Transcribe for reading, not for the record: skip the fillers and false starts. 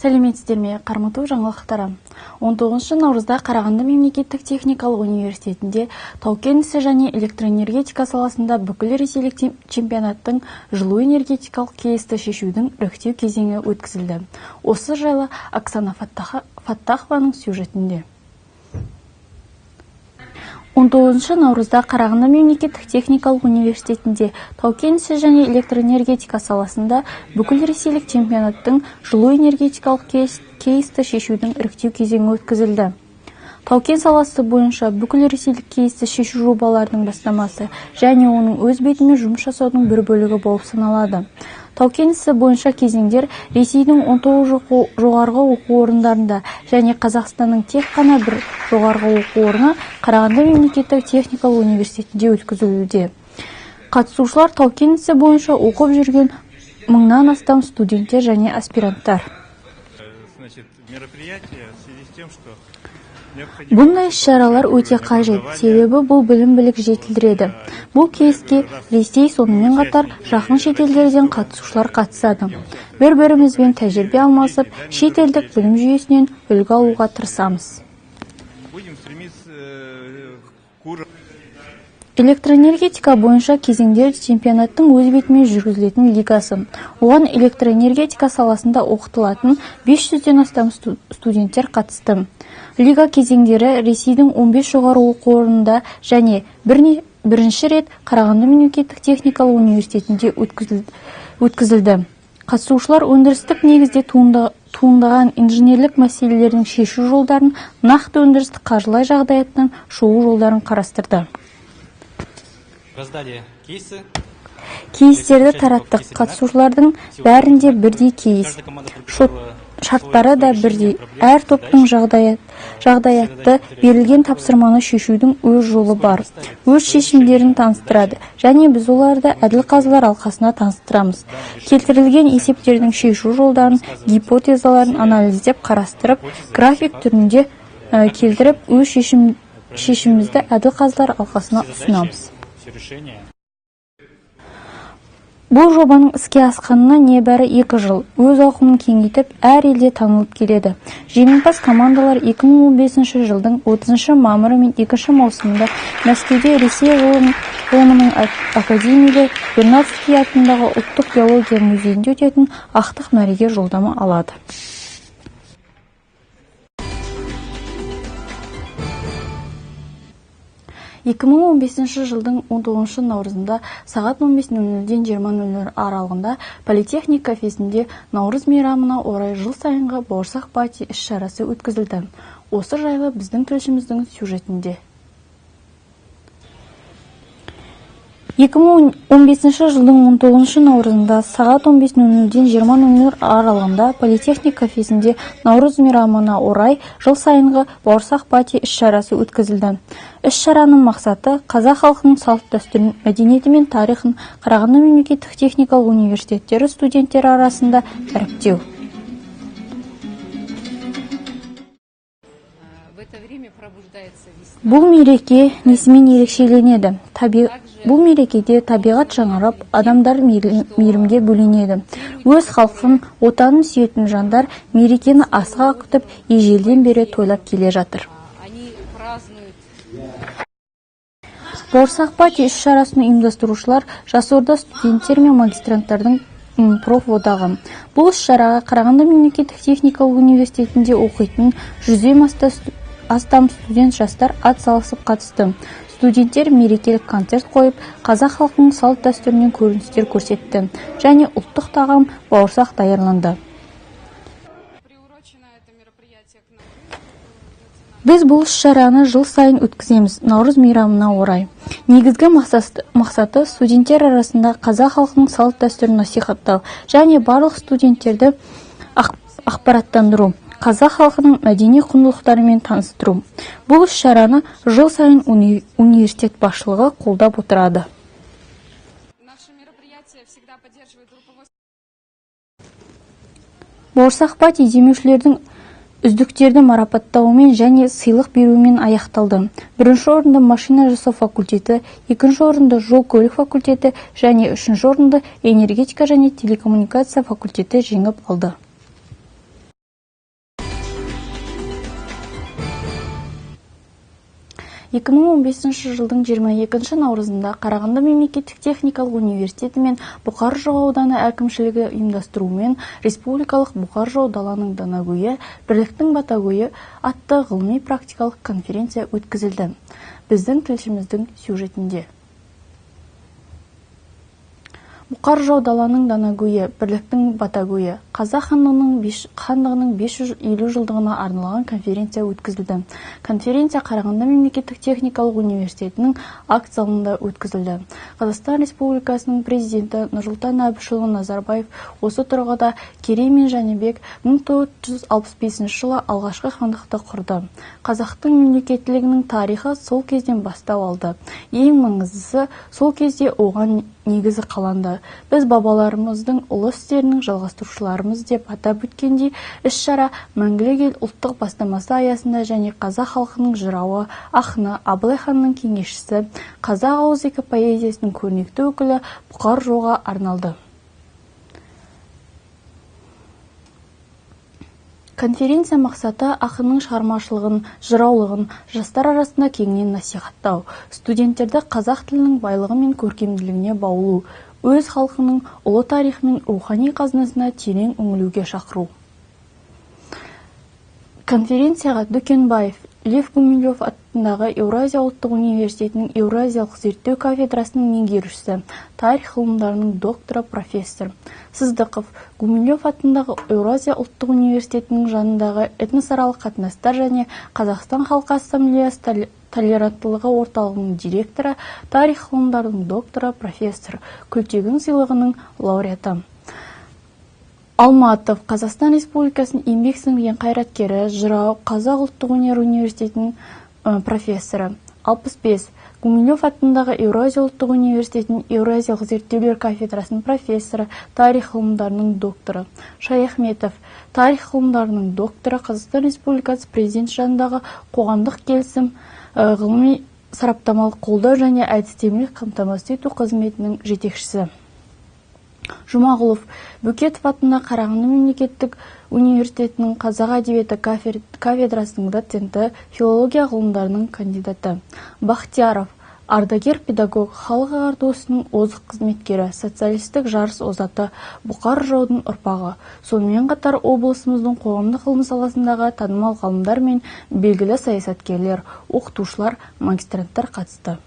Сәлеметсіздер ме, Қармыту жаңалықтары. 19 наурызда Қарағанды мемлекеттік техникалық университетінде тау-кен ісі және электроэнергетика саласында бүкіл ресейлік чемпионаттың жылу энергетикалық кейсті шешудің іріктеу кезеңі өткізілді. Осы жайлы Оксана Фаттахованың сюжетінде. 19 наурызда Қарағанды мемлекеттік техникалық университетінде тау-кен ісі және электроэнергетика саласында бүкіл ресейлік чемпионаттың жылу энергетикалық кейсті шешудің іріктеу кезеңі өткізілді. Тау-кен саласы бойынша бүкіл ресейлік кейсті шешу жобаларының бастамасы және оның өз бетімен жұмыс жасаудың бір бөлігі болып саналады. Тау-кен ісі бойынша кезеңдер Ресейдің 19 жоғарғы оқу орындарында және Қазақстанның тек қана бір жоғарғы оқу орны Қарағанды мемлекеттік техникалық университетінде өткізілуде. Қатысушылар тау-кен ісі бойынша оқып жүрген мыңнан астам студенттер және аспиранттар. Значит, мероприятие в связи с тем, что Бұндай іс-шаралар өте қажет, себебі бұл білім-білік жетілдіреді. Бұл кейске Ресей, сонымен қатар жақын шетелдерден қатысушылар қатысады. Бір-бірімізбен тәжірибе алмасып, шетелдік білім жүйесінен үлгі алуға тырысамыз. Будем стремиться к уровню. Электроэнергетика бойынша кезеңдер чемпионаттың өз бетімен жүргізілетін лигасы. Оған электроэнергетика саласында оқытылатын 500-ден астам студенттер қатысты. Лига кезеңдері Ресейдің 15 жоғары оқу орнында және бірінші рет Қарағанды мемлекеттік техникалық университетінде өткізілді. Қатысушылар өндірістік негізде туындаған инженерлік мәселелердің шешу жолдарын, нақты өндірістік қаржылай жағдаяттан шығу жолдарын қарастырды. Раздали кейсы. Кейстерді тараттық. Қатысушылардың бәрінде бірдей кейс. Шарттары да бірдей. Әр топтың жағдаятты берілген тапсырманы шешудің өз жолы бар. Өз шешімдерін таныстырады және біз оларды әділ қазылар алқасына таныстырамыз. Келтірілген есептердің шешу жолдарын, гипотезаларын анализдеп қарастырып, график түрінде келтіріп, өз шешімімізді әділ қазылар алқасына ұсынамыз. Бұл жобаның іске асқанына небәрі 2 жыл. Өз ауқымын кеңейтіп, әр елде танылып келеді. Жеңімпаз командалар 2015 жылдың 30 мамыры мен 2 маусымында Мәскеуде Ресей ғылымының академигі Вернадский атындағы ұлттық геология музейінде өтетін ақтық мәреге жолдама алады. 2015 жылдың 19 наурызында сағат 15:00-ден 20:00 аралығында Политехник кафесінде Наурыз мейрамына орай жыл сайынғы бауырсақ пати іс-шарасы өткізілді. Осы жайлы біздің тілшіміздің сюжетінде. 2015 жылдың 19 наурызында сағат 15:00-ден 20:00 аралығында Политехник кафесінде Наурыз мейрамына орай жыл сайынғы бауырсақ пати іс-шарасы өткізілді. Іс-шараның мақсаты қазақ халқының салт-дәстүрін, мәдениеті мен тарихын Қарағанды мемлекеттік техникалық университеттері студенттері арасында дәріптеу. Бұл мереке несімен ерекшеленеді? Бұл мерекеде табиғат жаңарып, адамдар мейірімге бөленеді. Өз халқын, отанын сүйетін жандар мерекені асыға күтіп, ежелден бері тойлап келе жатыр. Бауырсақ пати іс-шарасын ұйымдастырушылар Жас Орда студенттер мен магистранттардың профодағы. Бұл іс-шараға Қарағанды мемлекеттік техникалық университетінде оқитын жүзден астам студент жастар ат салысып қатысты. Студенттер мерекелік концерт қойып, қазақ халқының салт-дәстүрінен көріністер көрсетті және ұлттық тағам бауырсақ даярланды. Біз бұл іс-шараны жыл сайын өткіземіз, Наурыз мейрамына орай. Негізгі мақсаты студенттер арасында қазақ халқының салт-дәстүрін насихаттау және барлық студенттерді ақпараттандыру, қазақ халқының мәдени құндылықтарымен таныстыру. Бұл іс-шараны жыл сайын университет басшылығы қолдап отырады. Бауырсақ пати демеушілердің үздіктерді марапаттауымен және сыйлық беруімен аяқталды. Бірінші орынды машина жасау факультеті, екінші орынды жол-көлік факультеті және үшінші орынды энергетика және телекоммуникация факультеті жеңіп алды. 2015 жылдың 22 наурызында Қарағанды мемлекеттік техникалық университеті мен Бұқар жырау ауданы әкімшілігі ұйымдастыруымен республикалық Бұқар жырау даланың данагөйі, бірліктің батагөйі атты ғылыми-практикалық конференция өткізілді. Біздің тілшіміздің сюжетінде. Бұқар жырау даланың данагөйі, бірліктің батагөйі, Қазақ хандығының 550 жылдығына арналған конференция өткізілді. Конференция Қарағанды мемлекеттік техникалық университетінің акт залында өткізілді. Қазақстан Республикасының президенті Нұрсұлтан Әбішұлы Назарбаев осы тұрғыда Керей мен Жәнібек 1465 жылы алғашқы хандықты құрды. Қазақтың мемлекеттілігінің тарихы сол кезден бастау алды. Ең маңыздысы, сол кезде оған негізі қаланды. Біз бабаларымыздың ұлы істерінің жалғастырушыларымыз деп атап өткендей, іс-шара Мәңгілік ел ұлттық бастамасы аясында және қазақ халқының жырауы, ақыны Абылай ханның кеңесшісі, қазақ ауызекі поэзиясының көрнекті өкілі Бұқар жырауға арналды. Конференция мақсаты ақынның шығармашылығын, жыраулығын жастар арасында кеңінен насихаттау, студенттерді қазақ тілінің байлығы мен көркемділігіне баулу, өз халқының ұлы тарихы мен рухани қазынасына терең үңілуге шақыру. Конференцияға Дүкенбаев, Лев Гумилев атындағы Еуразия ұлттық университетінің Еуразиялық зерттеу кафедрасының меңгерушісі, тарих ғылымдарының докторы, профессор Сыздықов, Гумилев атындағы Еуразия ұлттық университетінің жанындағы этносаралық қатынастар және Қазақстан халқы ассамблеясы толеранттылығы орталығының директоры, тарих ғылымдарының докторы, профессор, Күлтегін сыйлығының лауреаты. Алматов, Қазақстан Республикасының еңбек сіңірген қайраткері, жырау, Қазақ ұлттық өнер университетінің профессоры. 65. Гумилев атындағы Еуразия ұлттық университетінің Еуразиялық зерттеулер кафедрасының профессоры, тарих ғылымдарының докторы. Шаяхметов, тарих ғылымдарының докторы, Қазақстан Республикасы президенті жанындағы қоғамдық келісім, ғылыми сараптамалық қолдау және әдістемелік қамтамасыз ету қызметінің жетекшісі. Жұмағұлов, Бөкетов атындағы Қарағанды мемлекеттік университетінің қазақ әдебиеті кафедрасының доценті, филология ғылымдарының кандидаты. Бақтияров, ардагер педагог, халық ағарту ісінің озық қызметкері, социалистік жарыс озаты, Бұқар жыраудың ұрпағы. Сонымен қатар облысымыздың қоғамдық ғылым саласындағы танымал ғалымдар мен белгілі саясаткерлер, оқытушылар, магистранттар қатысты.